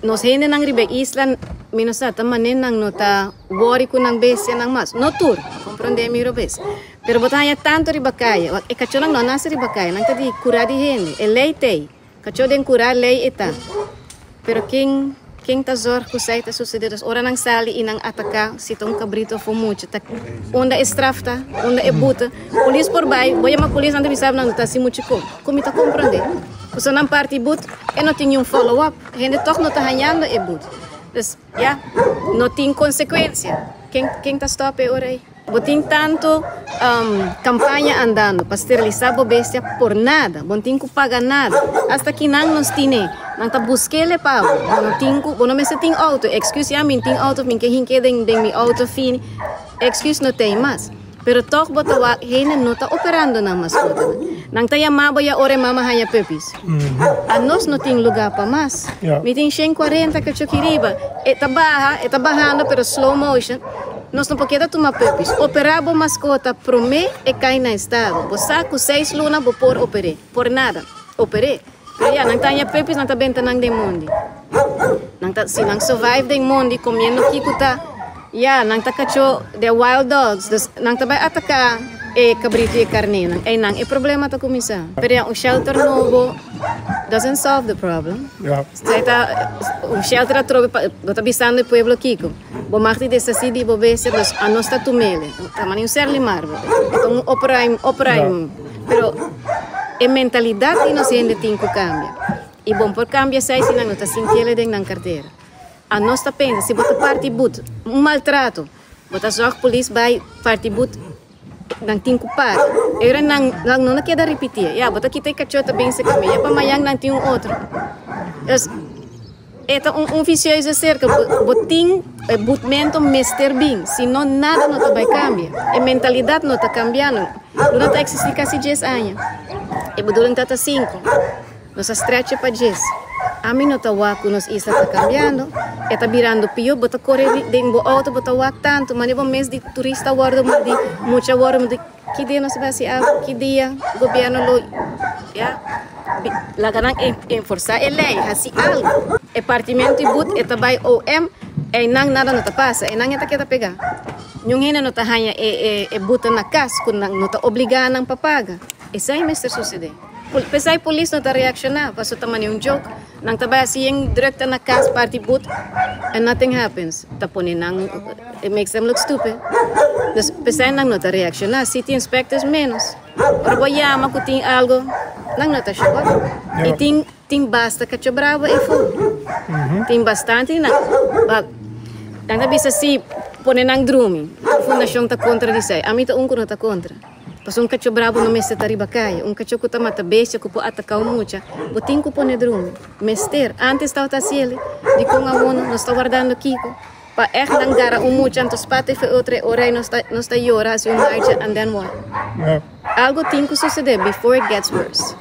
Nos hendenan riba e isla mi no sa ta manera nan no ta wori ku nan bestianan mas. No tur, komprondé mi robes. Pero bo ta haña tantu riba kaya. Wak e kachónan no a nase riba kaya, nan ta di kurá di hende. E lei t'ei. Kachó den kurá lei e ta. Pero ken ken ta zòrg ku esei ta susedé? Dus ora nan sali i nan ataká, si ta un kabrito òf un mucha, ta unda e straf ta? Unda e boete? Polis por bai, bo yama polis nan ta bisa bo nan no ta hasi muchu ko. Ku mi ta komprondé. Pasobra nan parti boet e no tin niun follow up. Hende tòg no ta hañando e boet. Dus ya, no tin konsekuensia. Ken ken ta stòp e ora ei? Bo tin tantu kampaña andando pa sterilisá bo bestia por nada. Bo no tin ku paga nada. Asta kinan nos tine, nan ta busk'el e pa bo. Bo no tin ku, bo no mester tin outo. Excuse, ya mi no tin outo, mi ke hink'é den den mi outo fini. Excuse no t'ei mas. Pero tòg bo ta wak hende no ta operando nan maskotanan. Nan ta yama bo ya ora e mama haña puppies. Anos no tin lugá pa mas. Mi tin 140 kachó aki riba. E ta baha, e ta bahando pero slow motion. Nos no por keda tuma puppies. Operá bo maskota promé e kai na estado. Bo sa ku seis luna bo por oper'é. Por nada. Oper'é. Pero ya, nan ta haña puppies, nan ta benta nan den mondi. Nan ta, si nan survive den mondi komiendo kiko ta, ya, nan ta kachó, they're wild dogs. Dus nan ta bai ataká e kabritu i e karnénan. Einan e problema ta kuminsá. Pero ya, un shelter nobo doesn't solve the problem. Esei ta, un shelter atrobe pa, bo ta bisando e pueblo kiko. Bo mag di deshasí di bo bestia, dus anos ta tumele. Ta mane un serlimar bo. E ta un opruim, opruim. Pero e mentalidat di nos hende tin ku kambia. I bon por kambia esei si nan no ta sintiele den nan kartera. Anos ta pensa, si bo ta parti but, un maltrato, bo ta zòrg polis bai parti but, nan tin ku para. E ora nan nan no keda ripití. Ya, bo ta kita e kachó ta bin serka mi. Ya pa mañan nan tin un otro. Dus. E ta un un vicioso cirkel, bo bo tin e butmento mester bin, si no nada no ta bai cambia, e mentalidad no ta cambiando, lo no ta existi casi dies aña, e bedoeling ta ta cinco, nos a stretch e pa dies, ami no ta wak cu nos isla ta cambiando, e ta birando pio, bo ta core den bo auto bo ta wak tanto, mane bo mes di turista wordo modi, mucha wordo modi. Ki dia nos ta bai hasi algu? Ki dia gobierno lo ya laga nan enforsá e lei, hasi algu? E partimentu i but e ta bai OM, einan nada no ta pasa, einan e ta keda pegá. Niun hende no ta haña e e buta na kas ku nan no ta obligá nan pa paga. Esei mester susedé. P'esei polis no ta reakshoná, pasobra ta manera un joke. Nan ta bai hasi yen drukte na kas parti but and nothing happens. Ta pone nan, it makes them look stupid. Dus p'esei nan no ta reakshoná. City inspectors ménos. Ora bo yama ku tin algo, nan no ta show up. I tin tin basta kacho bravo ei fu. Tin bastante di nan. But nan ta bisa si pone nan drumi. Fundashon ta kontra di esei. Ami ta un ku no ta kontra. Pasobra un kachó brabo no mester ta riba kaya. Un kachó ku ta mata bestia, ku por ataká un mucha, bo tin ku pone drumi. Mester. Ántes tabata hasi el. Dikon awor no? Nos ta wardando kiko? Pa ègt nan gara un mucha, anto spata efe otro e ora ei nos ta nos ta yora, hasi un marcha, and then what? Algo tin ku susedé before it gets worse.